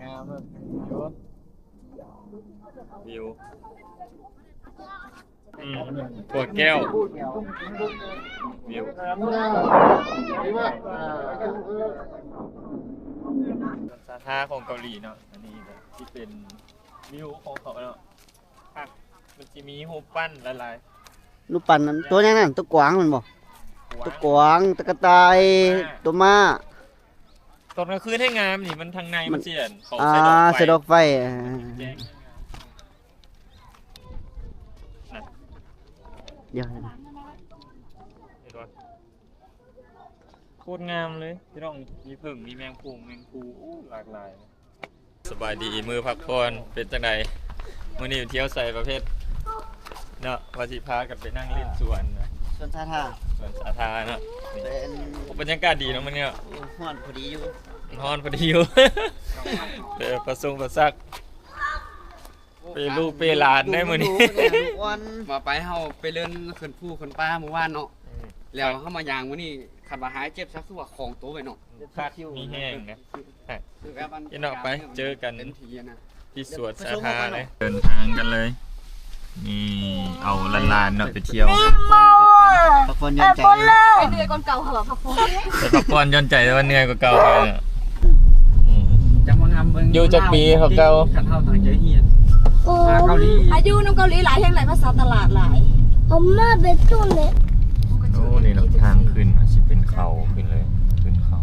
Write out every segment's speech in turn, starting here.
ງາມເນາະ ວິວ ວິວ ອືມ ຂົວແກ້ວ ວິວ ສາທາຂອງເກົາຫຼີເນາະ. ອັນນີ້ກະຊິເປັນວິວຂອງເຂົາເນາະ ຄັກ ມັນຊິມີຮູບປັ້ນຫຼາຍໆ ຮູບປັ້ນນັ້ນ ຕົວຫຍັງນັ້ນ ຕົວກວາງແມ່ນບໍ່? ກວາງ ຕົວກວາງ ຕະກະຕ່າຍ ອ່າ ຕົວມ້າ. ຕອນກາງຄືນແຮງງາມນີ້ ມັນທາງໃນມັນຊິອັນ ເຂົາ ອ່າ ໃສ່ດອກໄຟ ໃສ່ດອກໄຟ ແຈ້ງງາມ ດຽວ ເຫັນບໍ່? ໂຄດງາມເລີຍພີ່ນ້ອງ ມີເຜິ້ງ ມີແມງພູງແມງພູ ໂອ້ ຫຼາກຫຼາຍ. ສະບາຍດີ ມື້ພັກຜ່ອນເປັນຈັ່ງໃດ? ມື້ນີ້ໄປທ່ຽວໃສປະເພດເນາະ? ວ່າຊິພາກັນໄປນັ່ງຫຼິ້ນສວນນະ ສວນສາທາ ສວນສາທາເນາະ. ນີ້ ເປັນ ບັນຍາກາດດີເນາະມື້ນີ້ເນາະ ໂອ້ ຮ້ອນພໍດີຢູ່ ຮ້ອນພໍດີຢູ່ ເດີ ປະສົງປະສັກ ເປລູກເປຫຼານໄດ້ມື້ນີ້ ມາໄປເຮົາໄປເລີນຂຶ້ນພູຂຶ້ນປ່າມື້ວານເນາະ ອືມ ແລ້ວເຮົາມາຍ່າງມື້ນີ້ ຄັນວ່າຫາຍເຈັບຊະຄືວ່າຂອງໂຕໄວ້ເນາະ ຄັກມີແຮງນະ. ພີ່ນ້ອງ ໄປເຈີກັນທີ່ສວນສາທາເລີຍ ເດີນທາງກັນເລີຍ. ນີ້ ເອົາຫຼານໆເນາະໄປທ່ຽວ ພັກຜ່ອນຢ່ອນໃຈ ໄປເໜື່ອຍກ່ອນເກົ່າ ເຮົາວ່າພັກຜ່ອນ ໄປພັກຜ່ອນຢ່ອນໃຈ ແຕ່ວ່າເໜື່ອຍກວ່າເກົ່າເລີຍ. ອືມ ຈະມາງາມເບິ່ງ ຢູ່ຈັກປີເຂົາເຈົ້າ? ຄັນເຮົາຕັ້ງໃຈຮຽນ ໂອ້ ມາເກົາຫຼີ ອາຍຸນຳເກົາຫຼີຫຼາຍແຮງ ຫຼາຍພາສາຕະຫຼາດຫຼາຍ ອອກມາເປັນຕົ້ນເລີຍ. ໂອ້ ນີ້ເນາະ ທາງຂຶ້ນ ຊິເປັນເຂົາຂຶ້ນເລີຍ ຂຶ້ນເຂົາ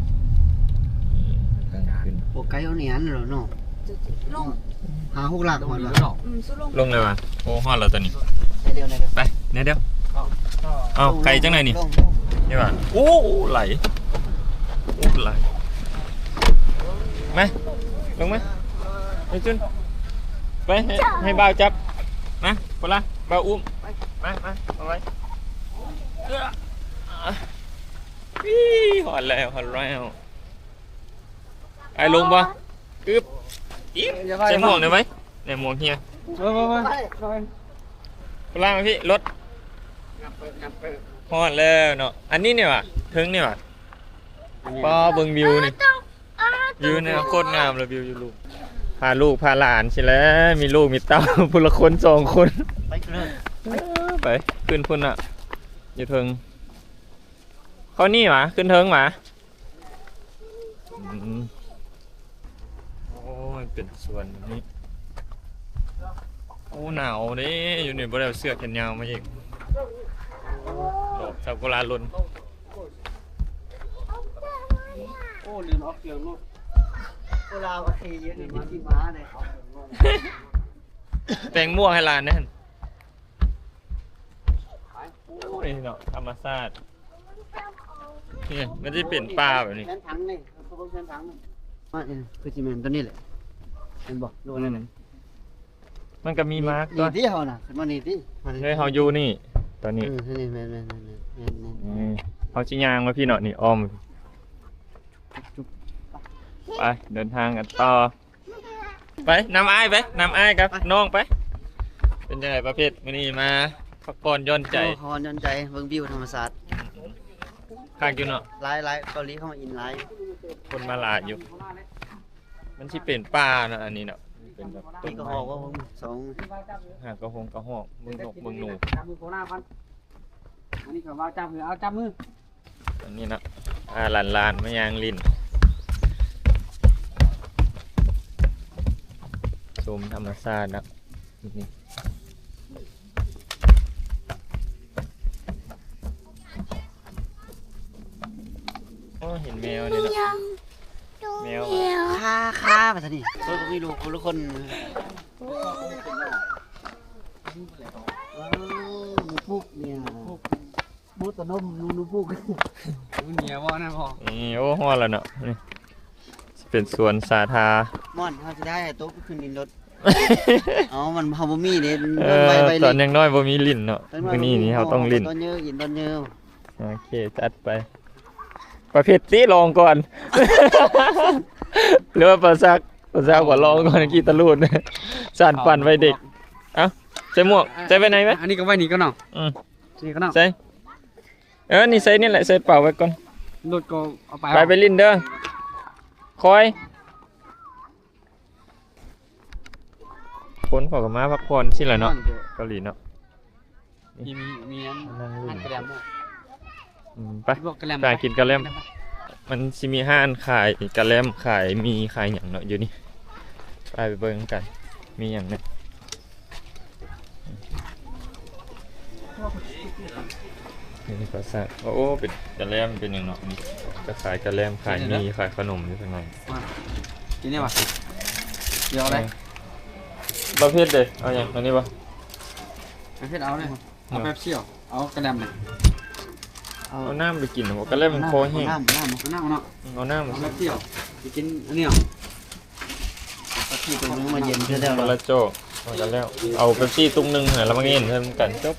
ນີ້ທາງຂຶ້ນ ບໍ່ໄກເທົ່ານີ້ຫັ້ນແຫຼະເນາະ ລົງ ຫ້າຫົກຫຼັກ ອືມ ສຸດລົງ ລົງແລ້ວຫວາ? ໂອ້ ຮອດແລ້ວຕອນນີ້ ໄປ ແນວດຽວ ເອົ້າ ໄກຈັ່ງໃດນີ້ ນີ້ຫວາ? ໂອ້ ໄຫຼ ໂອ້ ໄຫຼ ມາ ລົງມາ ໄປຈຸນ ໄປ ໃຫ້ ໃຫ້ບ່າວຈັບ ມາ ພຸ້ນລະ ບ່າວອຸ້ມ ມາ ມາ ເອົາໄວ້ ອີ ຮອດແລ້ວ ຮອດແລ້ວ. ອ້າຍລົງບໍ່? ອຶບ ອຶບ ໃສ່ໝວກໄດ້ໄວ ໃສ່ໝວກເຮຍ ໄປ ໄປ ໄປ ພະລາມາພີ່ ລົດ ຮອດແລ້ວເນາະ. ອັນນີ້ນີ້ຫວາ? ເທິງນີ້ຫວາ? ປ້າ ເບິ່ງວິວນີ້ ວິວນີ້ໂຄດງາມເລີຍ ວິວຢູ່ລຸ່ມ ພາລູກພາຫຼານຊີ້ແຫຼະ ມີລູກມີເຕົ້າ ຜູ້ລະຄົນສອງຄົນ ໄປ ເອີ ໄປ ຂຶ້ນພຸ້ນນະ ຢູ່ເທິງ. ເຂົານີ້ຫວາ? ຂຶ້ນເທິງຫວາ? ອືມ ໂອ້ຍ ເປັນສວນແບບນີ້ ໂອ້ ໜາວເດ້ ຢູ່ນີ້ບໍ່ໄດ້ເອົາເສື້ອແຂນຍາວມາອີກ ດອກຊາກຸຣະຫຼົ່ນ. ໂອ້ ລືມເອົາເຄື່ອງລູກ ເວລາວ່າຂີ່ຢູ່ນີ້ມັນຊິມາເດ້ ແຕ່ງໝວກໃຫ້ຫຼານແດ່. ໂອ້ຍເນາະ ທຳມະຊາດ ນີ້ມັນຊິເປັນປ່າແບບນີ້ ແຜນຜັງນີ້ ເຂົາເບິ່ງແຜນຜັງນີ້ ມາ ເອີ ຄືຊິແມ່ນຕົວນີ້ແຫຼະ ແມ່ນບໍ່? ຫຼືວ່າແນວໃດ? ມັນກໍມີມາກ ນີ້ຕິເຮົານະ ຂຶ້ນມານີ້ຕິ ເຮີ້ຍ ເຮົາຢູ່ນີ້ ຕອນນີ້ ເອີ ນີ້ ແມ່ນໆໆໆ ນີ້ ເຮົາຊິຍ່າງມາພີ້ເນາະ ນີ້ອ້ອມ ໄປ ເດີນທາງກັນຕໍ່. ໄປນຳອ້າຍໄປ ນຳອ້າຍກັບນ້ອງໄປ. ເປັນຈັ່ງໃດປະເພດ ມື້ນີ້ມາພັກຜ່ອນຢ່ອນໃຈ? ໂອ້ ພັກຜ່ອນຢ່ອນໃຈ ເບິ່ງວິວທຳມະຊາດ ຄັກຢູ່ເນາະ. ຫຼາຍໆ ເກົາຫຼີເຮົາມາອິນຫຼາຍ ຄົນມາຫຼາຍຢູ່. ມັນຊິເປັນປ່າເນາະ ອັນນີ້ເນາະ ເປັນແບບຕົ້ນໄມ້ ມີກະຮອກບໍ່? ເບິ່ງສອງ ຫາກະຫົງກະຮອກ ເບິ່ງນົກເບິ່ງໜູ. ອັນນີ້ກໍວ່າຈັບມື ເອົາຈັບມື. ອັນນີ້ເນາະ ພາຫຼານໆມາຍ່າງຫຼິ້ນ ຊົມທຳມະຊາດເນາະ. ໂອ້ ເຫັນແມວນີ້ເນາະ ແມວ ຄາ ຄາ ວ່າຊັ້ນນີ້ ເພິ່ນບໍ່ມີລູກຄົນລະຄົນ. ວ້າວ ໜູປຸກເນຍ ໜູປຸກ ໝົດຕະນົມ ໜູ ໜູປຸກ ໜູເນຍບໍ່ນະພໍ່. ນີ້ ໂອ້ ຮອດແລ້ວເນາະ ນີ້ຊິເປັນສວນສາທາ ມ່ອນ ເຮົາຊິໄດ້ໂຕໄປຂຶ້ນດິນລົດ. ເອົາ ມັນ ເຮົາບໍ່ມີເດ້ ເອີ ຕອນຍັງນ້ອຍບໍ່ມີຫຼິ້ນເນາະ ມື້ນີ້ນີ້ເຮົາຕ້ອງຫຼິ້ນ ຕອນເຍີ ອິນຕອນເຍີ. ໂອເຄ ຈັດໄປ. ປະເພັດຕິ ລອງກ່ອນ ຫຼືວ່າປາສັກ? ປາສັກວ່າລອງກ່ອນ ກີ້ຕະລູດ ສານຝັນໄວ້ເດັກ. ເອົ້າ ໃສ່ໝວກ ໃສ່ໄວ້ໃນໄວ້ ອັນນີ້ກໍໄວ້ນີ້ກ່ອນເນາະ. ອືມ ນີ້ກໍເນາະ ໃສ່ ເອີ ນີ້ໃສ່ນີ້ແຫຼະ ໃສ່ເປົາໄວ້ກ່ອນ ລົດກໍເອົາໄປ ໄປ ໄປຫຼິ້ນເດີ ຄອຍ. ຄົນເຂົາກໍມາພັກຜ່ອນຊີ້ແຫຼະເນາະ ເກົາຫຼີເນາະ. ມີ ມີ ມີອັນ ນັ່ງຫຼິ້ນ ຮ້ານກະແລັມບໍ່? ອືມ ໄປ ພວກກະແລັມ ໄປກິນກະແລັມ. ໄປ ມັນຊິມີຮ້ານຂາຍກະແລັມ ຂາຍໝີ່ ຂາຍຫຍັງເນາະຢູ່ນີ້. ໄປ ໄປເບິ່ງນຳກັນ ມີຫຍັງແດ່. ນີ້ກໍສ້າງ ໂອ້ ເປັນກະແລັມ ເປັນຫຍັງເນາະ. ນີ້ກໍຂາຍກະແລັມ ຂາຍໝີ່ ຂາຍຂະໜົມຢູ່ຂ້າງໃນ. ກິນນີ້ຫວາ? ຊິເອົາໄດ? ບໍ່ເຜັດເດ້. ເອົາຫຍັງ? ອັນນີ້ບໍ່? ບໍ່ເຜັດ ເອົາເດ້. ເອົາເປັບຊີ ເອົາກະແລັມ. ເອົາ ເອົານ້ຳໄປກິນບໍ່? ກະແລັມມັນຄໍແຫ້ງ. ເອົານ້ຳ ເອົານ້ຳ ເອົານ້ຳເນາະ. ເອົານ້ຳ ເອົາເປັບຊີ ຊິກິນອັນນີ້. ເອົາເປັບຊີ ຕົວໜຶ່ງມາເຢັນຄືແລ້ວ ຄົນລະຈອກ ມັນກໍແລ້ວ. ເອົາເປັບຊີຕຸງໜຶ່ງຫັ້ນ ແລ້ວມາເຢັນໃສ່ນຳກັນ ຈົບ.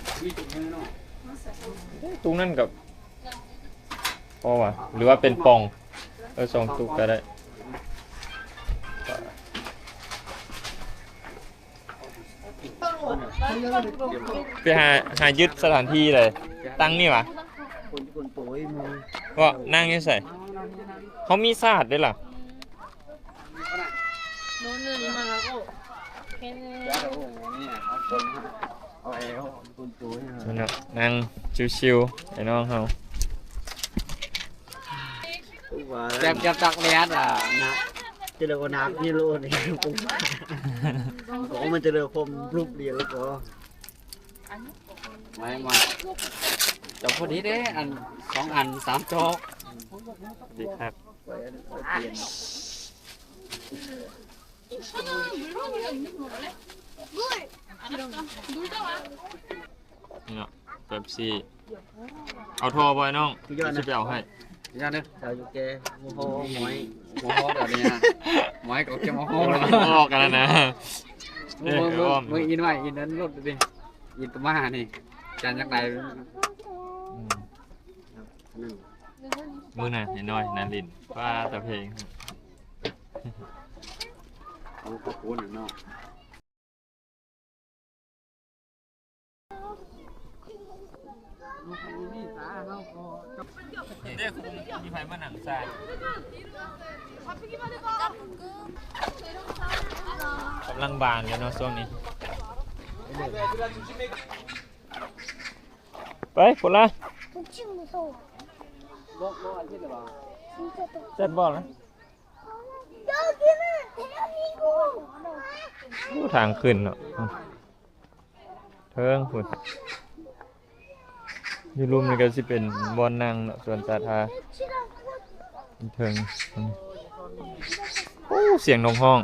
ຕຸງນັ້ນກໍພໍຫວາ ຫຼືວ່າເປັນປ່ອງ? ເອີ ສອງຕຸກກໍໄດ້. ໄປຫາ ຫາຍຶດສະຖານທີ່ໃດ? ຕັ້ງນີ້ຫວາ? ເວາະ ນັ່ງຢູ່ໃສ? ເຮົາມີສາດເດ້ລະ. ໂນໜຶ່ງມາແລ້ວກໍ ເຫັນ ນັ້ນນະ ນັ່ງຊິວໆ ໄອ້ນ້ອງເຮົາ. ແຊບ ແຊບຕາກແດດ ອ່າ ນະ ຈະເລີຍວ່າໜາກນີ້ໂລດນີ້. ໂອ້ ມັນຈະເລີຍຄວາມລຸບລຽນແລ້ວກໍ ມາ ມາ ຈະພໍດີເດ້ ອັນ ສອງອັນ ສາມຈອກ. ດີຄັບ. ເນາະ ເປັບຊີ ເອົາທໍ່ບໍ່ ໄອ້ນ້ອງ? ດຽວຊິໄປເອົາໃຫ້. ຢ່າເດີ ສາວຢູ່ແກ່ ໂອ້ໂຫ ໝອຍ ໂອ້ໂຫ ດຽວນີ້ ໝອຍກໍຈະມາໂຫ ອອກກັນແລ້ວນະ. ເບິ່ງ ເບິ່ງ ເບິ່ງ ອີນໄວ້ ອີນນັ້ນລົດເດ້ ອີນຕະມານີ້ ຈານຈັກໃດ. ອືມ ມື້ນັ້ນເຫັນນ້ອຍນັ້ນຫຼິ້ນ ປ້າຕາເພງ ເອົາຂອບຄຸນເນາະ. ເດ້ ມີໃຜມານັ່ງຊາຍ ກຳລັງບານເລີຍເນາະຊ່ວງນີ້. ໄປພຸ້ນລະ ແຊດບໍ່ລະ. ໂອ້ ທາງຂຶ້ນເນາະ ເທິງພຸ້ນ. ຢູ່ລຸ່ມນີ້ກໍຊິເປັນບ່ອນນັ່ງເນາະ ສວນສາທາ ເທິງ. ໂອ້ ສຽງນົກຮ້ອງ.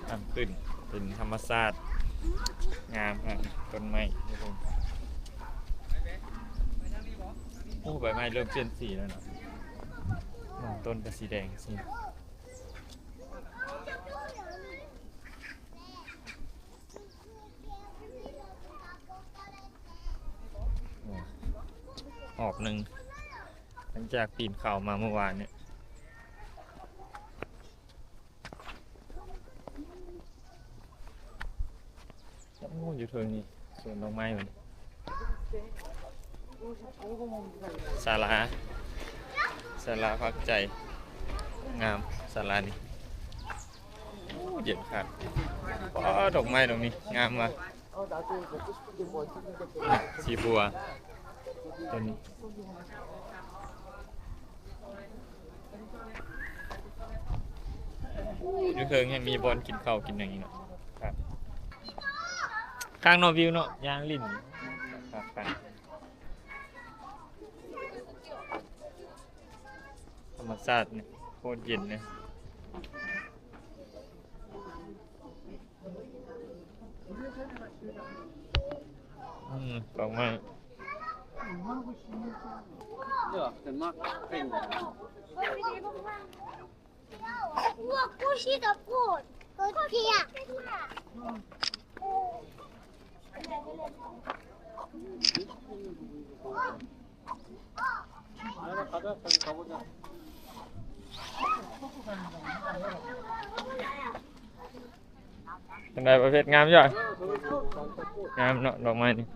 ທາງຂຶ້ນເປັນທຳມະຊາດ ງາມຂະໜາດ ຕົ້ນໄມ້. ໂອ້ ໃບໄມ້ເລີ່ມປ່ຽນສີແລ້ວເນາະ ບາງຕົ້ນກໍສີແດງ ສີ ອອກໜຶ່ງ ຫຼັງຈາກປີນເຂົາມາເມື່ອວານນີ້. ໂອ້ ຢູ່ເທິງນີ້ ສວນດອກໄມ້ເພິ່ນ ສາລາ ສາລາພັກໃຈ ງາມສາລານີ້. ໂອ້ ເຢັນຄັກ. ອໍ ດອກໄມ້ດອກນີ້ງາມວ່ະ ສີບົວ ຕົ້ນນີ້. ຢູ່ເທິງຍັງມີບ່ອນກິນເຂົ້າກິນຫຍັງອີກເນາະ. ຄັກ ຄັກເນາະ ວິວເນາະ ຍ່າງຫຼິ້ນ ຄັກໆ. ທຳມະຊາດນີ້ໂຄດເຢັນເລີຍ. ອືມ ດອກໄມ້. ຈັ່ງໃດປະເພດ ງາມຢູ່ ງາມເນາະ ດອກໄມ້ນີ້.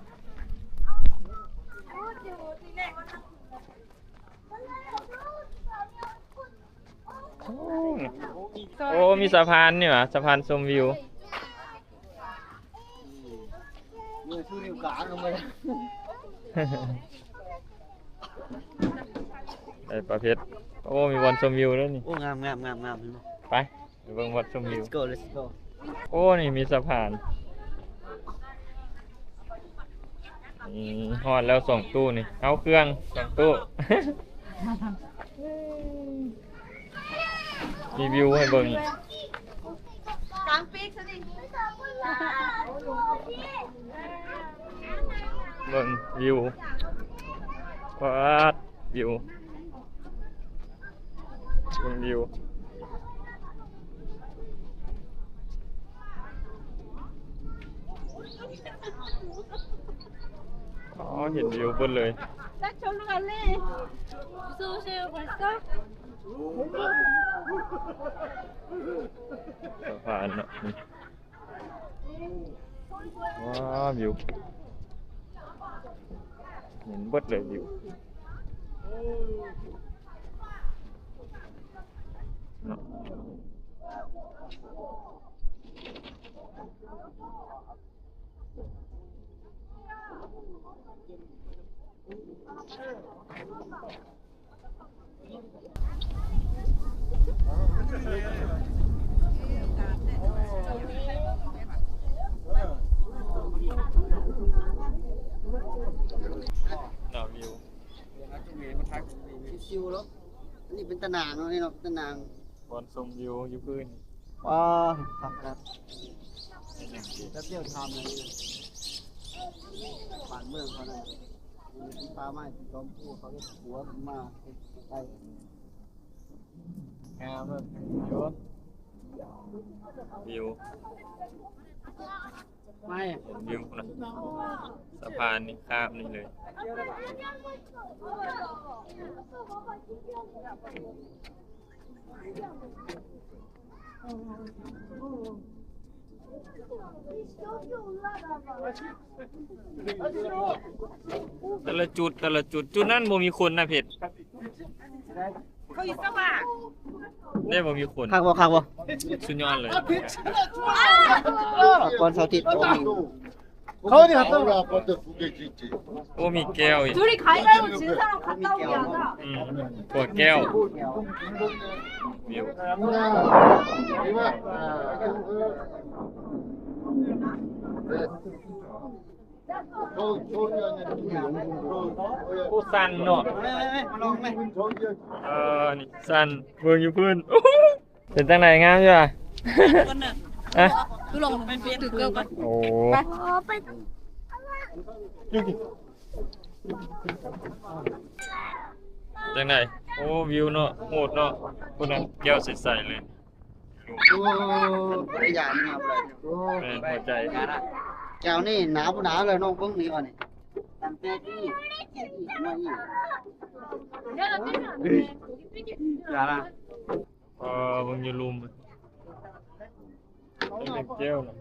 ໂອ້ ໂອ້ ມີສະພານນີ້ຫວາ ສະພານຊົມວິວ. ໄດ້ປາເພັດ. ໂອ້ ມີບ່ອນຊົມວິວເດ້ນີ້. ໂອ້ ງາມໆໆໆ ເຫັນບໍ່? ໄປ ໄປເບິ່ງບ່ອນຊົມວິວ. Let's go, let's go. ໂອ້ ນີ້ມີສະພານ. ອືມ ຮອດແລ້ວສອງຕູ້ນີ້. ເອົາເຄື່ອງສອງຕູ້. ມີວິວໃຫ້ເບິ່ງ. ກາງປີກຊະນີ້ ເບິ່ງວິວ. ປາດ ວິວ ເບິ່ງວິວ. ອໍ ເຫັນວິວເບິດເລີຍ. ສະພານເນາະ. ວ້າວ ວິວ ເຫັນເບິດເລີຍວິວເນາະ. ດາວວິວ ຊິວໆ ເນາະ. ອັນນີ້ເປັນຕາໜ່າງເນາະ ນີ້ເນາະ ເປັນຕາໜ່າງ. ບ່ອນຊົມວິວຢູ່ພື້ນ. ວ້າ ຄັກຂະໜາດ. ແປັບດຽວທຳເລີຍ. ບ້ານເມືອງເຂົານັ້ນ ມີປ່າໄມ້ ມີຈອມພູ ເຂົາເຮັດຂົວຂຶ້ນມາໃກ້. ງາມເລີຍ ວິວ ວິວ. ໄມ້ ເຫັນວິວພຸ້ນນະ ສະພານນີ້ຂ້າມນີ້ເລີຍ. ແຕ່ລະຈຸດ ແຕ່ລະຈຸດ ຈຸດນັ້ນບໍ່ມີຄົນນະເພັດ. ເຂົາຢູ່ສະຫວ່າງ ໄດ້ບໍ່ມີຄົນ. ຄັກບໍ່ ຄັກບໍ່? ສຸດຍອດເລີຍ. ກ່ອນເສົາທິດ ເຂົານີ້ ໂອ້ ມີແກ້ວອີກ. ອືມ ຂວດແກ້ວ ວິວ. ໂອ້ ສັ່ນເນາະ. ເອີ ນີ້ສັ່ນ ເບິ່ງຢູ່ເພິ່ນ. ເປັນຈັ່ງໃດ ງາມຢູ່ຫວາ? ຄົນໜຶ່ງ ຮະ? ຄືລົງໄປເປັນຖືເກີບກ່ອນ. ໂອ້ ໄປ ຈັ່ງໃດ? ໂອ້ ວິວເນາະ ໂຫດເນາະ. ພຸ້ນນະ ແກ້ວໃສໆເລີຍ. ໂອ້ ໄດ້ຢາງາມເລີຍ. ໂອ້ ແມ່ນຫົວໃຈ. ແກ້ວນີ້ໜາບໍ່ໜາເລີຍ ນ້ອງເບິ່ງນີ້ວ່ານີ້ ຕັ້ງແຕ່ນີ້ມານີ້. ຢ່າລະ ເອີ ເບິ່ງຢູ່ລຸ່ມ ເປັນແກ້ວນະ.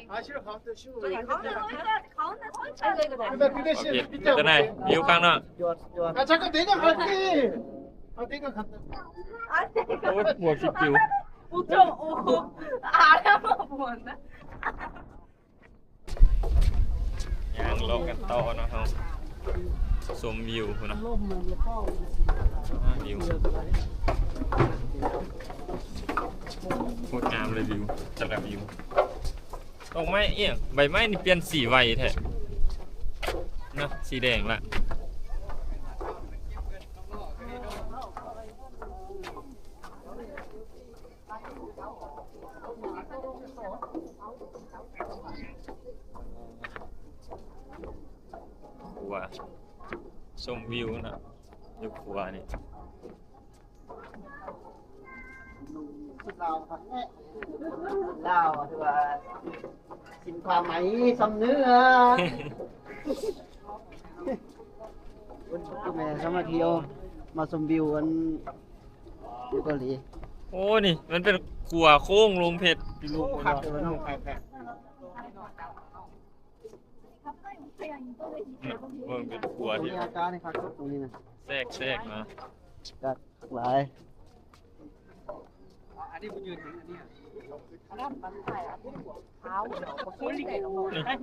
아, 예. 그 대신 예. 그 대신 예. 있잖아요. 미국 가는. 아, 잠깐 내가 갈게. 아, 내가 간다. ໂອ້ຍ ໝວກຊິປິວ. ຍ່າງເລາະກັນຕໍ່ເນາະເຮົາ ຊົມວິວພຸ້ນນະ. ອ່າ ວິວ ໂຄດງາມເລີຍ ວິວ ແຕ່ລະວິວ. ດອກໄມ້ອີ່ຫຍັງ ໃບໄມ້ນີ້ປ່ຽນສີໄວແທ້ນະ ສີແດງລະ. ຂົວ ຊົມວິວນະ ຢູ່ຂົວນີ້. ລາວ ລາວ ຖືວ່າສິນຜ້າໄໝຊຳເໜືອ. ແມ່ນ ສາມາດທ່ຽວມາຊົມວິວກັນຢູ່ເກົາຫຼີ. ໂອ້ ນີ້ມັນເປັນຂົວໂຄ້ງລົງເພັດ. ໂອ້ ຄັກເລີຍເນາະ. ເບິ່ງເປັນຂົວທີ່ ອາກາດນີ້ຄັກສຸດ ຕົງນີ້ນະ ແຊກໆ ນະ. ຫຼາຍ.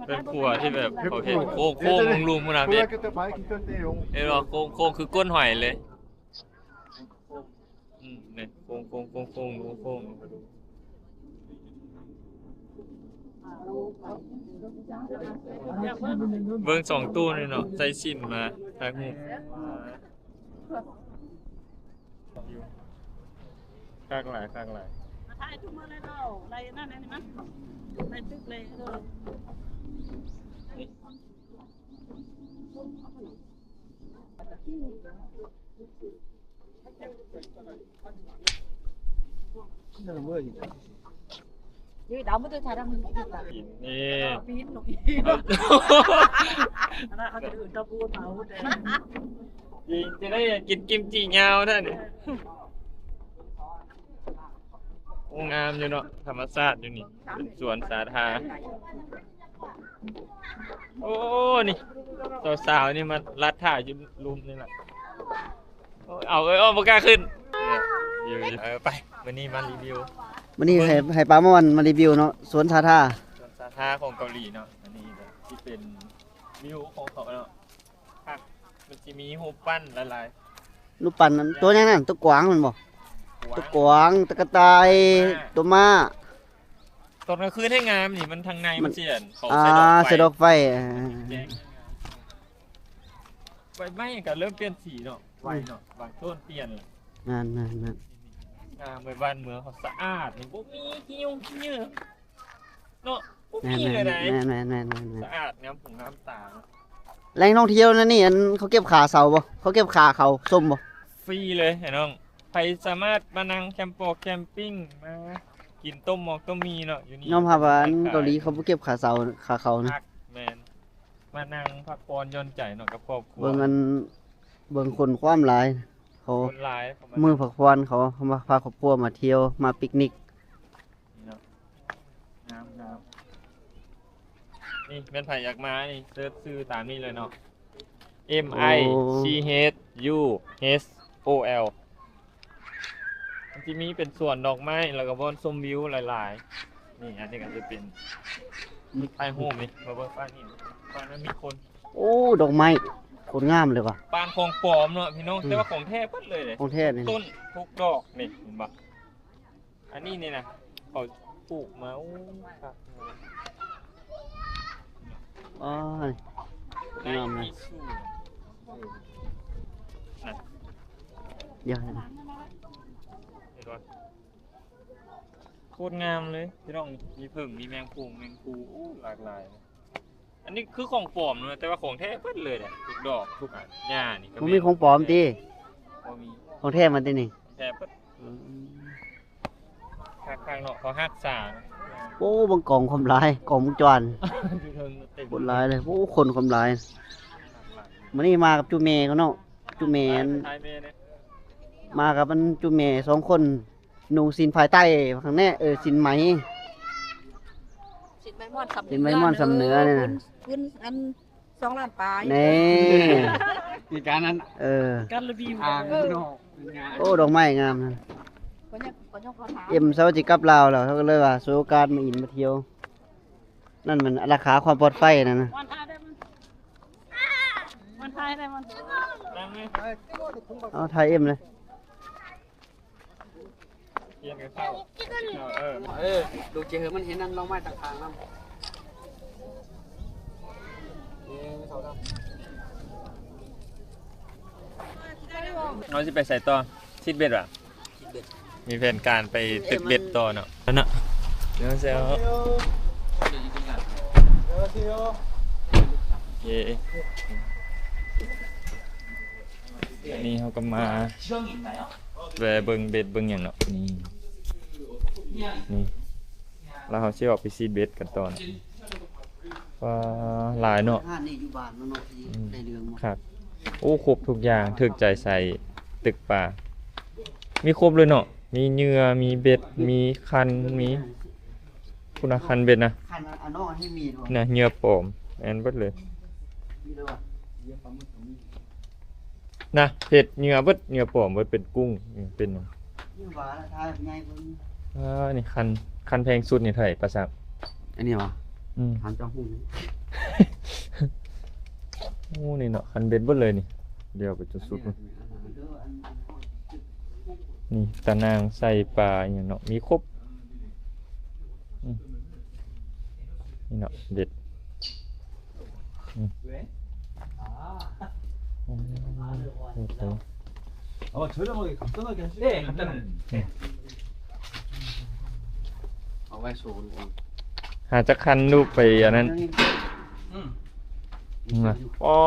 ເປັນຂົວທີ່ແບບເຂົາເຮັດໂຄ້ງໆ ລຸ່ມໆ ພຸ້ນນະ ເຫັນບໍ່? ໂຄ້ງໆ ຄືກົ້ນຫອຍເລີຍ. ອືມ ນີ້ ໂຄ້ງໆ ໂຄ້ງໆ ໂຄ້ງໆ ເບິ່ງສອງຕູ້ນີ້ເນາະ ໃສ່ສິ້ນມາຖ່າຍຮູບ. ຄັກຫຼາຍ ຄັກຫຼາຍ. ມາຖ່າຍທຸກມື້ເລີຍເນາະ ໄລ່ນັ້ນໄລ່ນີ້ມາ ໄລ່ຕຶກເລີຍ ເອີ. ນີ້ ຈະໄດ້ກິນກິມຈິຍາວແທ້ນີ້. ໂອ້ ງາມຢູ່ເນາະ ທຳມະຊາດຢູ່ນີ້ ເປັນສວນສາທາ. ໂອ້ ນີ້ ສາວໆ ນີ້ມາລັດຖ້າຢູ່ລຸ່ມນີ້ລະ. ເອົາ ເອີ ເອົາ ບໍ່ກ້າຂຶ້ນ. ເອີ ໄປ ມື້ນີ້ມາຣີວິວ ມື້ນີ້ໃຫ້ ເບິ່ງ ໃຫ້ປາມ່ອນມາຣີວິວເນາະ ສວນສາທາ ສວນສາທາຂອງເກົາຫຼີເນາະ. ອັນນີ້ຊິເປັນວິວຂອງເຂົາເນາະ ຄັກ ມັນຊິມີຮູບປັ້ນຫຼາຍໆ ຮູບປັ້ນ ອັນ ຕົວຫຍັງນັ້ນ ຕົວກວາງແມ່ນບໍ່? ຕົວກວາງ ຕົວກະຕ່າຍ ມ້າ ຕົວມ້າ. ຕອນກາງຄືນແຮງງາມນີ້ ມັນທາງໃນມັນຊິ ເຂົາໃສ່ດອກໄຟ ໃສ່ດອກໄຟ ແຈ້ງ ໃບໄມ້ກໍເລີ່ມປ່ຽນສີເນາະ ໄວເນາະ ບາງຕົ້ນປ່ຽນ. ແມ່ນໆໆ ງາມເວີຍ ບ້ານເມືອງເຮົາສະອາດນີ້ ບໍ່ມີຂີ້ຍຸງຂີ້ເຫຍື້ອເນາະ ບໍ່ມີເລີຍໃດ. ແມ່ນໆໆໆໆ ສະອາດງາມຫູງາມຕາເນາະ. ແຫຼ່ງທ່ອງທ່ຽວນັ້ນນີ້ ອັນ ເຂົາເກັບຄ່າເຊົ່າບໍ່? ເຂົາເກັບຄ່າເຂົ້າຊົມບໍ່? ຟຣີເລີຍ ອ້າຍນ້ອງ. ໃຜສາມາດມານັ່ງແຄມປອກແຄມປິງ ມາກິນຕົ້ມໝອກຕົ້ມໝີ່ເນາະ ຢູ່ນີ້. ຍອມຮັບວ່າອັນເກົາຫຼີເຂົາບໍ່ເກັບຄ່າເຊົ່າ ຄ່າເຂົ້ານະ. ແມ່ນ ມານັ່ງພັກຜ່ອນຢ່ອນໃຈເນາະກັບຄອບຄົວ. ເບິ່ງອັນ ເບິ່ງຄົນຄວາມຫຼາຍ ເຂົາ ຄົນຫຼາຍ ເຂົາມາ ມື້ພັກຜ່ອນເຂົາ ເຂົາມາພາຄອບຄົວມາທ່ຽວ ມາປິກນິກ. ນີ້ເນາະ ງາມໆ. ນີ້ແມ່ນໃຜຢາກມານີ້ ເສີດຊື່ຕາມນີ້ເລີຍເນາະ M I C H U H O L. ມັນຊິມີເປັນສວນດອກໄມ້ ແລ້ວກໍບ່ອນຊົມວິວຫຼາຍໆ. ນີ້ ອັນນີ້ກໍຈະເປັນ ຖ່າຍຮູບນີ້ ມາເບິ່ງຝັ່ງນີ້ ຝັ່ງນັ້ນມີຄົນ. ໂອ້ ດອກໄມ້ໂຄດງາມເລີຍວ່າ ປານຂອງປອມເນາະພີ່ນ້ອງ. ອືມ ແຕ່ວ່າຂອງແທ້ເບິດເລີຍເດ້ ຂອງແທ້ນີ້ ຕົ້ນທຸກດອກນີ້ ເຫັນບໍ່? ອັນນີ້ນີ້ນະ ເຂົາປູກມາ ໂອ້ ຄັກ. ອໍ ງາມເລີຍ ດຽວ ເຫັນບໍ່? ໂຄດງາມເລີຍພີ່ນ້ອງ ມີເຜິ້ງ ມີແມງພຸງແມງພູ ໂອ້ ຫຼາກຫຼາຍ. ອັນນີ້ຄືຂອງປອມເນາະ ແຕ່ວ່າຂອງແທ້ເບິດເລີຍເດ້ ທຸກດອກທຸກອັນ. ຫຍ້ານີ້ກໍບໍ່ມີຂອງປອມຕິ? ບໍ່ມີ ຂອງແທ້ໝົດຕິນີ້? ຂອງແທ້ເບິດ. ອືມ ຄັກໆ ເນາະ ເຂົາຮັກສາ. ໂອ້ ເບິ່ງກອງຄວາມຫຼາຍ ກອງວົງຈອນ ຢູ່ເທິງເຕັມ ຄົນຫຼາຍເລີຍ. ໂອ້ ຄົນຄວາມຫຼາຍ. ມື້ນີ້ມາກັບຈຸແມ່ເຂົາເນາະ ຈຸແມ່ ອັນ ມາກັບອັນຈຸແມ່ສອງຄົນ. ນຸ່ງສິ້ນພາຍໃຕ້ຂ້າງແນ່ ເອີ ສິ້ນໄໝ ສິ້ນໄໝມ່ອນຊຳເໜືອ ສິ້ນໄໝມ່ອນຊຳເໜືອນີ້ນະ ພື້ນ ພື້ນອັນ ສອງລ້ານປາຍ ນີ້ ມີການນັ້ນ ເອີ ການຣີວິວ ອ່າງນອກ ໂອ້ ດອກໄມ້ງາມນະ. ເອັມເຊົາຊິກັບລາວແລ້ວ ເຮົາກໍເລີຍວ່າ ສວຍໂອກາດມາອິນມາທ່ຽວ. ນັ້ນມັນລາຄາຄວາມປອດໄຟນັ້ນນະ ມັນຖ່າຍໄດ້ມັນ ມັນຖ່າຍໄດ້ມັນ ເອົາ ຖ່າຍເອັມເລີຍ. ເອີ ເອີ ດູເຈເຮີມັນເຫັນອັນດອກໄມ້ຕ່າງໆນຳ. ເຮົາຊິໄປໃສຕໍ່? ຊິດເບັດຫວາ? ຊິດເບັດ ມີແຜນການໄປຕຶກເບັດຕໍ່ເນາະ ເນາະ. ເຈົ້າ ເຈົ້າ ເຈົ້າ ເຈົ້າ. ນີ້ເຮົາກໍມາແວ່ເບິ່ງເບັດເບິ່ງຫຍັງເນາະ. ນີ້ ນີ້ ແລ້ວເຮົາຊິອອກໄປຊິດເບັດກັນຕໍ່ເນາະ. ວ້າ ຫຼາຍເນາະ ຮ້ານນີ້ຢູ່ບ້ານເນາະ ທີ່ ອືມ ໃນເລື່ອງ ຄັກ. ໂອ້ ຄົບທຸກຢ່າງ ຖືກໃຈໃສ່ຕຶກປາ ມີຄົບເລີຍເນາະ. ມີເຫຍື່ອ ມີເບັດ ມີຄັນ ມີ ພຸ້ນນະ ຄັນເບັດນະ ຄັນອັນນອກໃຫ້ມີດ້ວຍນະ ເຫຍື່ອປອມ ແມ່ນເບິດເລີຍ. ມີເລີຍຫວາ? ເຫຍື່ອປາໝຶກກໍມີ. ນະ ເຮັດເຫຍື່ອເບິດ ເຫຍື່ອປອມເບິດ ເປັນກຸ້ງ ເປັນຫຍັງ ນີ້ຫວາລະ ຖ້າໃຫຍ່ເບິ່ງ ອ່າ ນີ້ຄັນ ຄັນແພງສຸດນີ້ເທົ່າໃດ ປາສັກ? ອັນນີ້ຫວາ? ອືມ ຖາມເຈົ້າຮູ້ ໂອ້ ນີ້ເນາະ ຄັນເບັດເບິດເລີຍນີ້ ດຽວໄປຈົນສຸດ ນີ້ຕາໜ່າງໃສ່ປາອີ່ຫຍັງເນາະ ມີຄົບ ອືມ ນີ້ເນາະ ເບັດ ອືມ ໂອເຄ 네, 간단하게 하시죠. 네, 간단하게. 네. ເອົາໄວ້ໂຊລູກ ຫາຈັກຄັນລູກໄປອັນນັ້ນ ອືມ ອໍ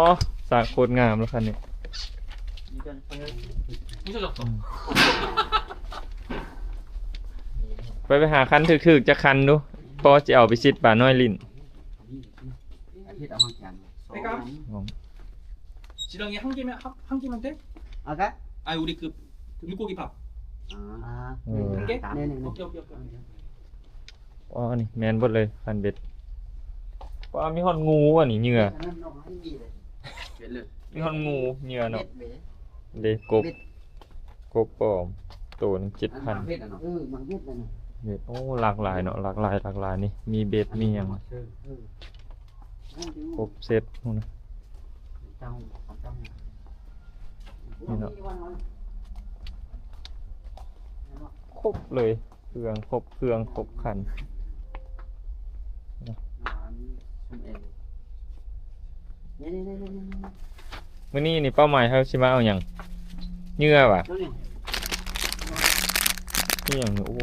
ສາກໂຄດງາມແລ້ວຄັນນີ້ 음. ໄປ ໄປຫາຄັນຖືກໆຈັກຄັນດູ ພໍຊິເອົາໄປຊິດປານ້ອຍຫຼິ້ນ. 지렁이 한 개면, 한, 한 개면 돼? 아, 우리 그 물고기 밥. 아. 한 개? 네네네. 오케이, 오케이, 오케이. ອໍ ນີ້ແມ່ນເບິດເລີຍ ຄັນເບັດ ວ້າ ມີຮອດງູ ອັນນີ້ເຫຍື່ອ ເບັດເລີຍ ມີຮອດງູເຫຍື່ອເນາະ ເບັດເລີຍ ເດ້ ກົບ ເບັດ ກົບປອມ ໂຕໜຶ່ງເຈັດພັນ ເອີ ມັນເບັດເລີຍນະ ເບັດ ໂອ້ ຫຼາກຫຼາຍເນາະ ຫຼາກຫຼາຍ ຫຼາກຫຼາຍ ນີ້ມີເບັດ ມີຫຍັງ ເອີ ຄົບເຊັດພຸ້ນນະ ນີ້ເນາະ ຄົບເລີຍ ເຄື່ອງຄົບ ເຄື່ອງຄົບຄັນ ມື້ນີ້ນີ້ເປົ້າໝາຍເຮົາຊິມາເອົາຫຍັງ? ເຫຍື່ອຫວາ? ນີ້ຫຍັງນີ້? ໂອ້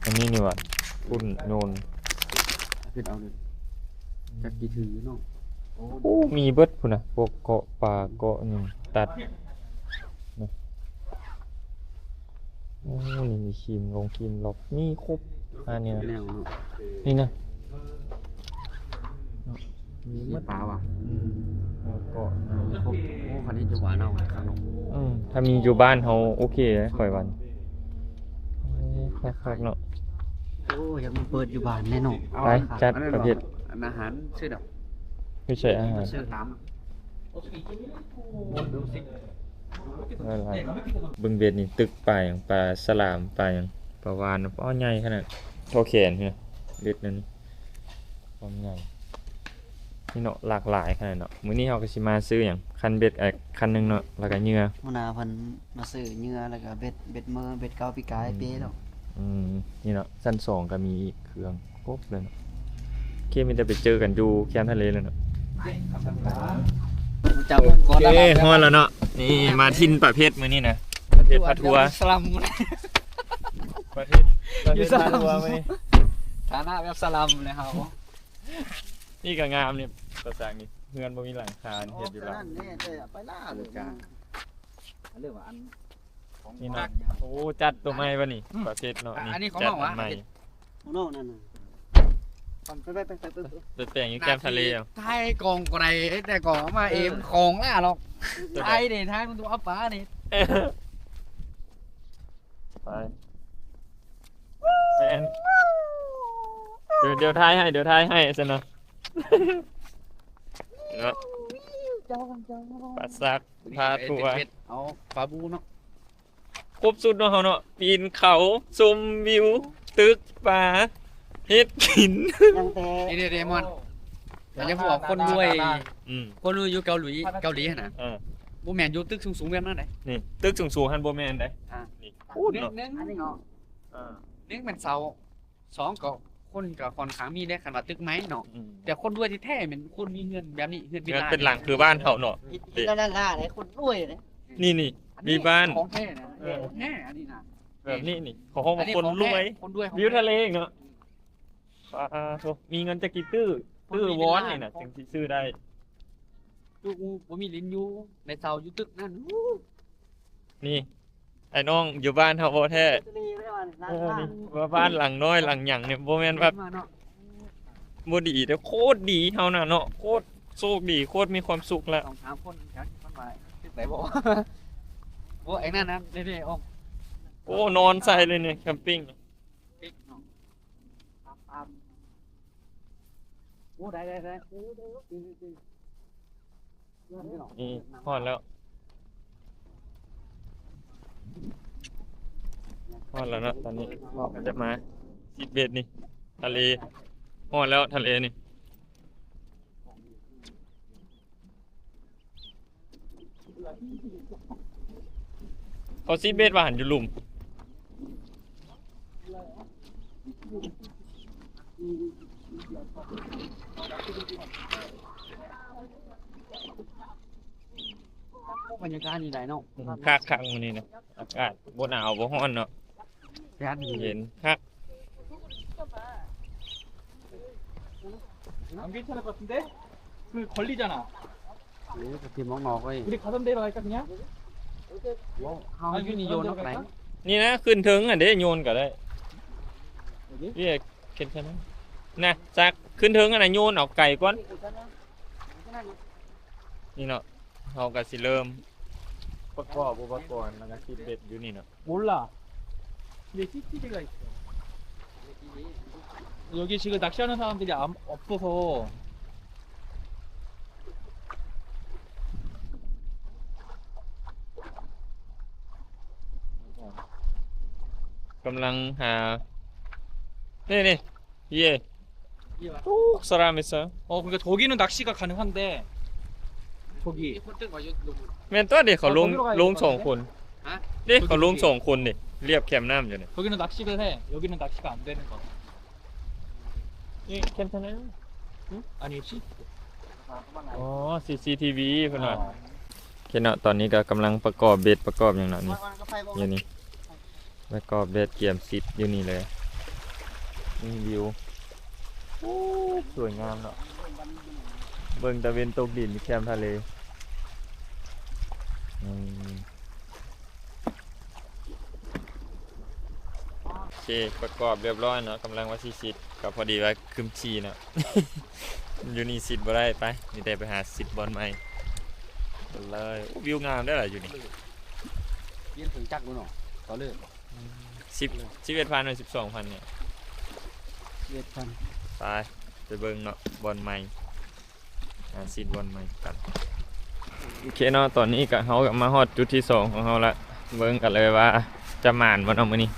ອັນນີ້ນີ້ຫວາ? ຝຸ່ນໂຍນ ເຮັດເອົາເລີຍ ຈັກຊິຖືເນາະ ໂອ້ ມີເບິດພຸ້ນນະ ພວກເກາະປາ ເກາະຫຍັງ ຕັດ ໂອ້ ນີ້ມີຄີມລົງຄີມລັອກ ມີຄົບ ອັນນີ້ນະ ແນວເນາະ ນີ້ນະ ມີໝົດ ປາຫວາ? ອືມ ເກາະ ຄົບ ໂອ້ ຄັນນີ້ຈະຫວານເອົາຄັກເນາະ ອືມ ຖ້າມີຢູ່ບ້ານເຮົາໂອເຄເດ້ ຂ້ອຍວ່າ ຄັກໆເນາະ ໂອ້ ຢາກມາເປີດຢູ່ບ້ານແດ່ເນາະ ໄປ ຈັດປະເພດ ອັນອາຫານຊື່ດອກ ຢູ່ໃສອາຫານ? ເບິ່ງເບັດນີ້ ຕຶກປາຫຍັງ ປາສະຫຼາມ ປາຫຍັງ ປາຫວານ ອໍ ໃຫຍ່ຂະໜາດ ທໍ່ແຂນພຸ້ນນະ ເບັດນັ້ນ ຄວາມໃຫຍ່ ນີ້ເນາະ ຫຼາກຫຼາຍຂະໜາດເນາະ ມື້ນີ້ເຮົາກໍຊິມາຊື້ຫຍັງ ຄັນເບັດ ເອີ ຄັນໜຶ່ງເນາະ ແລ້ວກໍເຫຍື່ອ ຫົວໜ້າເພິ່ນມາຊື້ເຫຍື່ອ ແລ້ວກໍເບັດ ເບັດເມີ ເບັດເກົ່າປີກາຍເປແລ້ວ ອືມ ນີ້ເນາະ ຊັ້ນສອງກໍມີອີກ ເຄື່ອງຄົບເລີຍເນາະ ໂອເຄ ມີແຕ່ໄປເຈີກັນຢູ່ແຄມທະເລເລີຍເນາະ ຈັບກ່ອນ ໂອເຄ ຮອດແລ້ວເນາະ ນີ້ມາຖິ່ນປາເພັດມື້ນີ້ນະ ປາເພັດພາທົວ ສະລັມ ປາເພັດ ປາເພັດພາທົວມື້ນີ້ ຖານະແບບສະລັມເລີຍເຮົາ ນີ້ກໍງາມນີ້ ປາສັກນີ້ ເຮືອນບໍ່ມີຫຼັງຄາ ເຮັດຢູ່ລາວ ໄປລາວເລີຍ ອັນນີ້ວ່າອັນ ນີ້ເນາະ ໂອ້ ຈັດຕົວໃໝ່ວະນີ້ ອືມ ປາເພັດເນາະ ອັນນີ້ຂອງນ້ອງຫວາ? ຂອງນ້ອງນັ້ນນະ ໄປໆໆໆ ໄປແປງຢູ່ແຄມທະເລ ຖ່າຍກ້ອງກໍໄດ້ ແຕ່ກໍມາເອງຂອງຫຼ້າຫຼອກ ຖ່າຍເດ້ ຖ່າຍມັນຕົວອັບປານີ້ ໄປ ແມ່ນ ດຽວ ດຽວຖ່າຍໃຫ້ ດຽວຖ່າຍໃຫ້ຊັ້ນນະ ເນາະ ປາສັກ ພາທົວ ເອົາປາບູເນາະ ຄົບຊຸດເນາະເຮົາເນາະ ປີນເຂົາ ຊົມວິວ ຕຶກປາ ເຮັດກິນ ຍັງແຕ່ ນີ້ເດ ເດມອນ ແຕ່ຍັງບອກຄົນລວຍ ອືມ ຄົນລວຍຢູ່ເກົາຫຼີ ເກົາຫຼີຫັ້ນນະ ເອີ ບໍ່ແມ່ນຢູ່ຕຶກສູງໆແບບນັ້ນເດ້ ນີ້ຕຶກສູງໆຫັ້ນບໍ່ແມ່ນເດ້ ອ່າ ນີ້ພຸ້ນເນາະ ອັນນີ້ເນາະ ອ່າ ໜຶ່ງແມ່ນເຊົາ ສອງກໍຄົນກໍຂ້ອນຂ້າງມີເດ້ ຄັນວ່າຕຶກໄມ້ເນາະ ອືມ ແຕ່ຄົນລວຍແທ້ໆແມ່ນຄົນມີເຮືອນແບບນີ້ ເຮືອນວິລາ ເຮືອນເປັນຫຼັງຄືບ້ານເຮົາເນາະ ເຮັດກິນແລ້ວລ້າໆເດ້ ຄົນລວຍເດ້ ນີ້ໆ ມີບ້ານ ອັນນີ້ຂອງແທ້ນະ ເອີ ຂອງແທ້ ອັນນີ້ນະ ແບບນີ້ນີ້ ເຂົາເອີ້ນວ່າຄົນລວຍ ຄົນລວຍ ວິວທະເລອີກເນາະ ອືມ ປາໂທ ມີເງິນຈັກກີ່ຕື້ ຕື້ວອນນີ້ນະ ຕື້ວອນ ຈຶ່ງຊິຊື້ໄດ້ ຕູ້ບໍ່ມີຫຼິ້ນຢູ່ ໄດ້ເຊົ່າຢູ່ຕຶກນັ້ນ ນີ້ ໄອ້ນ້ອງ ຢູ່ບ້ານເຮົາບໍ່ແທ້ ເອີ ນີ້ ວ່າບ້ານຫຼັງນ້ອຍຫຼັງຫຍັງນີ້ ບໍ່ແມ່ນວ່າ ມາເນາະ ບໍ່ດີເດ້ ໂຄດດີເຮົານະເນາະ ໂຄດໂຊກດີ ໂຄດມີຄວາມສຸກແລ້ວ ສອງສາມຄົນກັນ ມັນວ່າເຮັດໄດ້ບໍ່? ໂອ້ ໄອ້ນັ້ນນະ ນີ້ໆ ໂອ້ ໂອ້ ນອນໃສ່ເລີຍນີ້ ແຄມປິງ ປິງເນາະ ໂອ້ ໄດ້ໆໆ ໂອ້ ໄດ້ ນີ້ຮອດແລ້ວ ຮອດແລ້ວເນາະ ຕອນນີ້ເຮົາກໍຈະມາຊິດເບັດນີ້ ທະເລ ຮອດແລ້ວທະເລນີ້. ເຂົາຊິດເບັດວ່າຫັ້ນຢູ່ລຸ່ມ. ບັນຍາກາດນີ້ໄດ້ເນາະ ອືມ ຄັກໆ ມື້ນີ້ນະ ອາກາດບໍ່ໜາວບໍ່ຮ້ອນເນາະ ແດດດີ ເຢັນຄັກ. 안 괜찮을 것 같은데? 그 걸리잖아. 예, 그렇게 막 나오고. 우리 가던 데로 갈까 그냥? 뭐, 아, 하원준이 여기로 요원 가는 데로 갈까? ນີ້ນະ ຂຶ້ນເທິງຫັ້ນເດ້ ໂຍນກໍໄດ້. 여기? 예, 괜찮아. ນະ ຈັກ ຂຶ້ນເທິງຫັ້ນນະ ໂຍນອອກໄກກ່ອນ. ນີ້ເນາະ ເຮົາກໍຊິເລີ່ມປະກອບອຸປະກອນ ແລ້ວກໍຊິດເບັດຢູ່ນີ້ເນາະ. 몰라. 근데 씨씨티V가 있어. 여기 지금 낚시하는 사람들이 안, 없어서. ກຳລັງຫາ ນີ້ໆ 예. 또 사람 있어요. 어, 그러니까 저기는 낚시가 가능한데 저기. ແມ່ນຕົວະເດ ເຂົາລົງ ເຂົາລົງສອງຄົນ. ຮະ? ເດ ເຂົາລົງສອງຄົນເດ ລຽບແຄມນ້ຳຢູ່ນີ້. 거기는 낚시를 해. 여기는 낚시가 안 되는 거. 예, 괜찮아요. 응? 아니지? ອໍ ຊີຊີທີວີ ເພິ່ນວ່າ. ອໍ ໂອເຄເນາະ ຕອນນີ້ກໍກຳລັງປະກອບເບັດປະກອບຫຍັງເນາະ ນີ້ ຢູ່ນີ້ ແລ້ວກໍເບັດກຽມຊິດຢູ່ນີ້ເລີຍ. ນີ້ວິວ ໂອ້ ສວຍງາມເນາະ ເບິ່ງຕາເວັນຕົກດິນຢູ່ແຄມທະເລ. ອືມ ໂອເຄ ປະກອບຮຽບຮ້ອຍເນາະ ກຳລັງວ່າຊິຊິດ ກໍພໍດີວ່າຄຶມຂີ້ເນາະ ຢູ່ນີ້ຊິດບໍ່ໄດ້ ໄປ ມີແຕ່ໄປຫາຊິດບ່ອນໃໝ່ເລີຍ. ໂອ້ ວິວງາມເດ້ລະຢູ່ນີ້. ວຽນເຖິງຈັກບໍ່ເນາະ ກໍເລີຍ ອືມ ສິບ ສິບເອັດພັນ ຫຼື ສິບສອງພັນນີ້ ສິບເອັດພັນ. ໄປ ໄປເບິ່ງເນາະ ບ່ອນໃໝ່ ຫາຊິດບ່ອນໃໝ່ກັນ. ໂອເຄເນາະ ຕອນນີ້ກະ ເຮົາກະມາຮອດຈຸດທີສອງຂອງເຮົາລະ ເບິ່ງກັນເລີຍວ່າຈະໝານບໍ່ເນາະມື້ນີ້.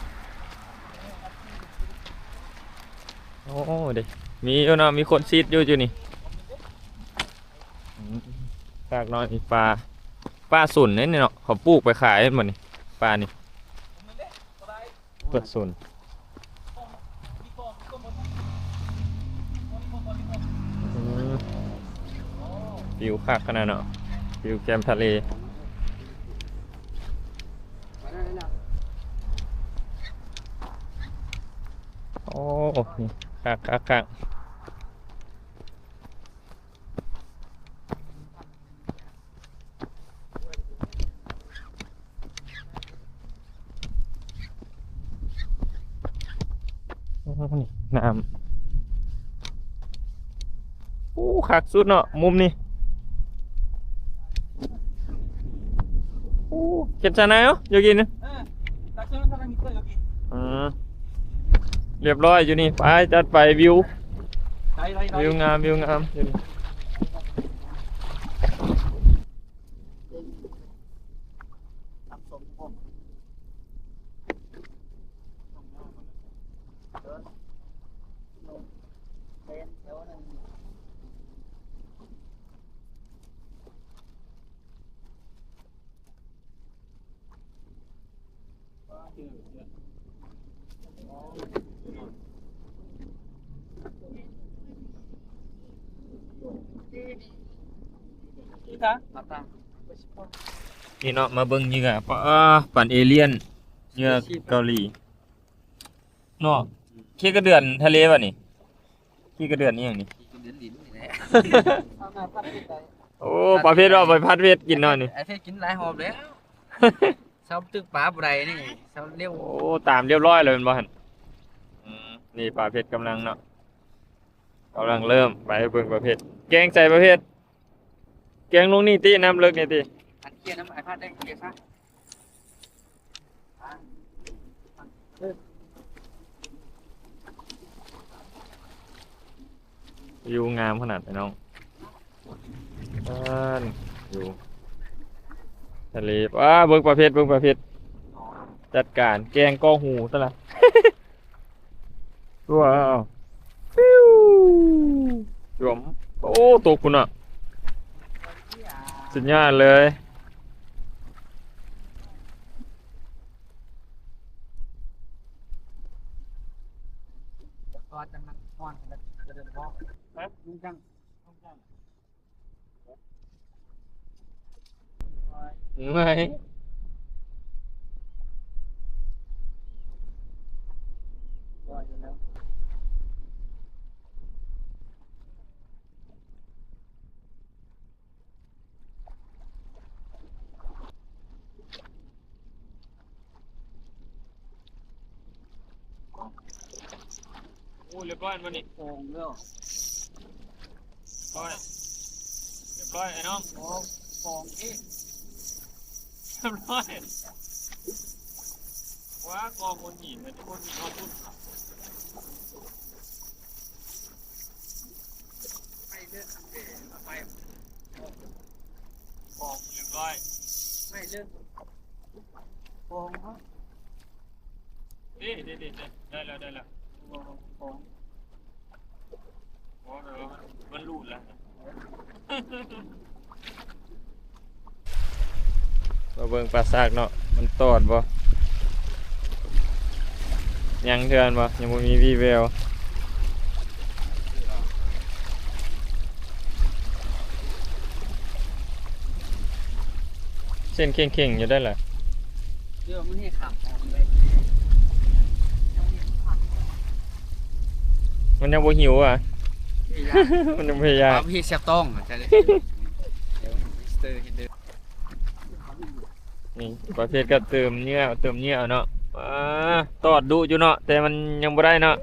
ໂອ້ ເດ້ ມີຢູ່ເນາະ ມີຄົນຊິດຢູ່ ຢູ່ນີ້. ອືມ ຄັກເນາະ ນີ້ປາ ປາສົນເດ້ນີ້ເນາະ ເຂົາປູກໄປຂາຍແມ່ນບໍ່ນີ້ ປານີ້ ປາສົນ. ອືມ ວິວຄັກຂະໜາດເນາະ ວິວແຄມທະເລ. ໂອ້ ຄັກໆໆ. ໂອ້ ນີ້ນ້ຳ ໂອ້ ຄັກສຸດເນາະ ມຸມນີ້. ໂອ້ 괜찮아요 여기는? 네. 낚시하는 사람이 있어 여기. ອືມ ຮຽບຮ້ອຍຢູ່ນີ້ ໄປ ຈັດໄປ ວິວ ໄດ້ໆໆ ວິວງາມ ວິວງາມຢູ່ນີ້. ນີ້ເນາະ ມາເບິ່ງເຫຍື່ອ ປາ ປານເອລຽນ ເຫຍື່ອເກົາຫຼີເນາະ. ຂີ້ກະເດືອນທະເລວະນີ້ ຂີ້ກະເດືອນອີ່ຫຍັງນີ້? ຂີ້ກະເດືອນດິນນີ້ແຫຼະ. ໂອ້ ປາເພັດເອົາໄປຜັດເຜັດກິນເນາະນີ້. ໄອ້ເພັດກິນຫຼາຍຮອບແລ້ວ ເຊົາຕຶກປາບໍ່ໄດ້ນີ້ ເຊົາເລວ. ໂອ້ ຕາມຮຽບຮ້ອຍແລ້ວແມ່ນບໍ່ຫັ້ນ? ອືມ ນີ້ປາເພັດກຳລັງເນາະ ກຳລັງເລີ່ມ ໄປເບິ່ງປາເພັດ ແກງໃສ່ປາເພັດ ແກງລົງນີ້ຕິ ນ້ຳເລິກນີ້ຕິ. ອັນເຄຍນຳໄອ້ພັດໄດ້ເຄຍຊະ. ວິວງາມຂະໜາດ ພີ່ນ້ອງ ນັ້ນ ວິວທະເລ. ວ້າ ເບິ່ງປາເພັດ ເບິ່ງປາເພັດ. ຈັດການແກງກໍຫູຊະລະ. ວ້າວ ຟິວ ຈວມ. ໂອ້ ຕົກພຸ້ນນະ ສຸດຍອດເລີຍ. ເມື່ອຍ. ໂອ້ ຮຽບຮ້ອຍບໍ່ນີ້? ໂອ່ງແລ້ວ ຮຽບຮ້ອຍ ຮຽບຮ້ອຍ ໄອ້ນ້ອງ. ໂອ້ ໂອ່ງອີກ ຮຽບຮ້ອຍ. ວ້າ ກອງໂອນຫີນ ໂອນຫີນຮອດພຸ້ນ. ໄປເລີຍ ໄປ ຂອງຮຽບຮ້ອຍ ໄປເລີຍ ຂອງເຮົາ ເດ້ ເດ້ ເດ້ ໄດ້ແລ້ວ ໄດ້ແລ້ວ ຂອງ ໂອ້ ແປວ່າມັນ ມັນຫຼຸດແລ້ວ. ມາເບິ່ງປາສາກເນາະ ມັນຕອດບໍ່? ຍັງເທື່ອແມ່ນບໍ່? ຍັງບໍ່ມີວີ່ແວວ. ເສັ້ນເຄັ່ງໆຢູ່ໄດ໋ລະ. ເອີ ມັນເຮັດຂາມອອກໄດ້ ມັນຍັງບໍ່ຫິວຫວາ? ພະຍາຍາມ ມັນຍັງພະຍາຍາມ ເຮັດແຊບຕ້ອງ ເຈົ້າເດີ ມິສເຕີເຮັດເດີ. ນີ້ປະເພດກໍເຕີມເຫຍື່ອ ເຕີມເຫຍື່ອເນາະ. ອາ ຕອດດຸຢູ່ເນາະ ແຕ່ມັນຍັງບໍ່ໄດ້ເນາະ.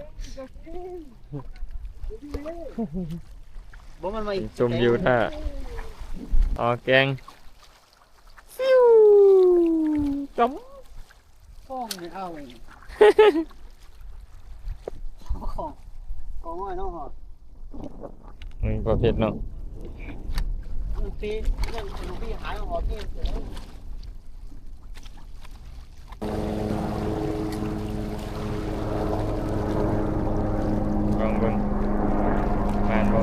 ບໍ່ ມັນມາອີກ ຊົມວິວທ່າ ອໍ ແກງ ຟິວ ຈຳ ຂອງນີ້ເອົາ ຂອງ ຂອງນ້ອຍເນາະ. ອືມ ປະເພດເນາະ ມັນເປ ເລື່ອງຂອງພີ່ຫາຍອອກເອງ. ລອງເບິ່ງ ຜ່ານບໍ່?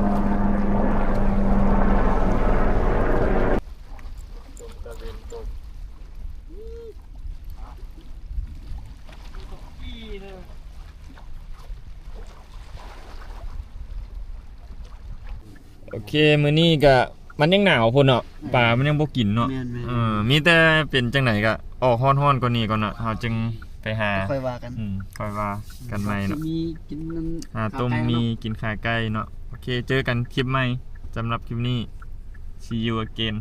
ໂອເຄ ມື້ນີ້ກະ ມັນຍັງໜາວພຸ້ນເນາະ ແມ່ນ ປາມັນຍັງບໍ່ກິນເນາະ. ແມ່ນໆ ເອີ ມີແຕ່ເປັນຈັ່ງໃດກະອອກຮ້ອນໆກວ່ານີ້ກ່ອນເນາະ ເຮົາຈຶ່ງໄປຫາ ຄ່ອຍວ່າກັນ. ອືມ ຄ່ອຍວ່າກັນໃໝ່ເນາະ ຫາຕົ້ມໝີ່ ກິນຂາໄກ່ເນາະ. ໂອເຄ ເຈີກັນຄລິບໃໝ່. ສຳລັບຄລິບນີ້ see you again.